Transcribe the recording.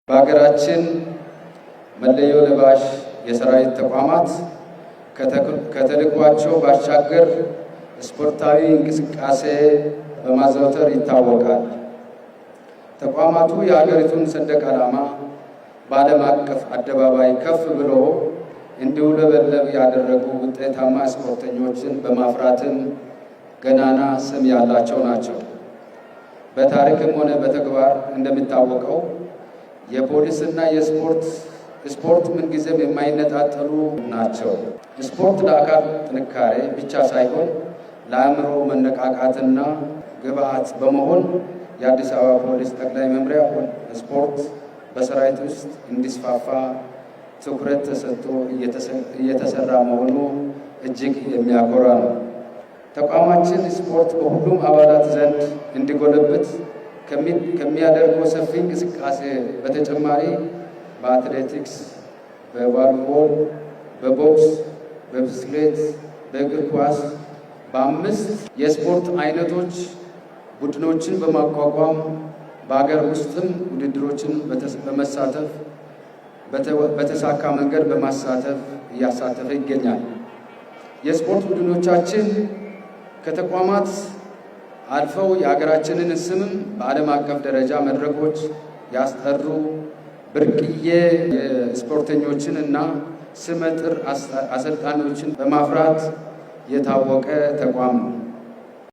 በሀገራችን መለዮ ለባሽ የሰራዊት ተቋማት ከተልዕኳቸው ባሻገር ስፖርታዊ እንቅስቃሴ በማዘውተር ይታወቃል። ተቋማቱ የሀገሪቱን ሰንደቅ ዓላማ በዓለም አቀፍ አደባባይ ከፍ ብሎ እንዲውለበለብ ያደረጉ ውጤታማ ስፖርተኞችን በማፍራትም ገናና ስም ያላቸው ናቸው። በታሪክም ሆነ በተግባር እንደሚታወቀው የፖሊስና የስፖርት ስፖርት ምንጊዜም የማይነጣጠሉ ናቸው። ስፖርት ለአካል ጥንካሬ ብቻ ሳይሆን ለአእምሮ መነቃቃትና ግብዓት በመሆን የአዲስ አበባ ፖሊስ ጠቅላይ መምሪያ ስፖርት በሰራዊት ውስጥ እንዲስፋፋ ትኩረት ተሰጥቶ እየተሰራ መሆኑ እጅግ የሚያኮራ ነው። ተቋማችን ስፖርት በሁሉም አባላት ዘንድ እንዲጎለብት ከሚያደርገው ሰፊ እንቅስቃሴ በተጨማሪ በአትሌቲክስ፣ በቮሊቦል፣ በቦክስ፣ በብስክሌት፣ በእግር ኳስ በአምስት የስፖርት አይነቶች ቡድኖችን በማቋቋም በሀገር ውስጥም ውድድሮችን በመሳተፍ በተሳካ መንገድ በማሳተፍ እያሳተፈ ይገኛል። የስፖርት ቡድኖቻችን ከተቋማት አልፈው የሀገራችንን ስምም በዓለም አቀፍ ደረጃ መድረኮች ያስጠሩ ብርቅዬ የስፖርተኞችን እና ስመጥር አሰልጣኞችን በማፍራት የታወቀ ተቋም ነው።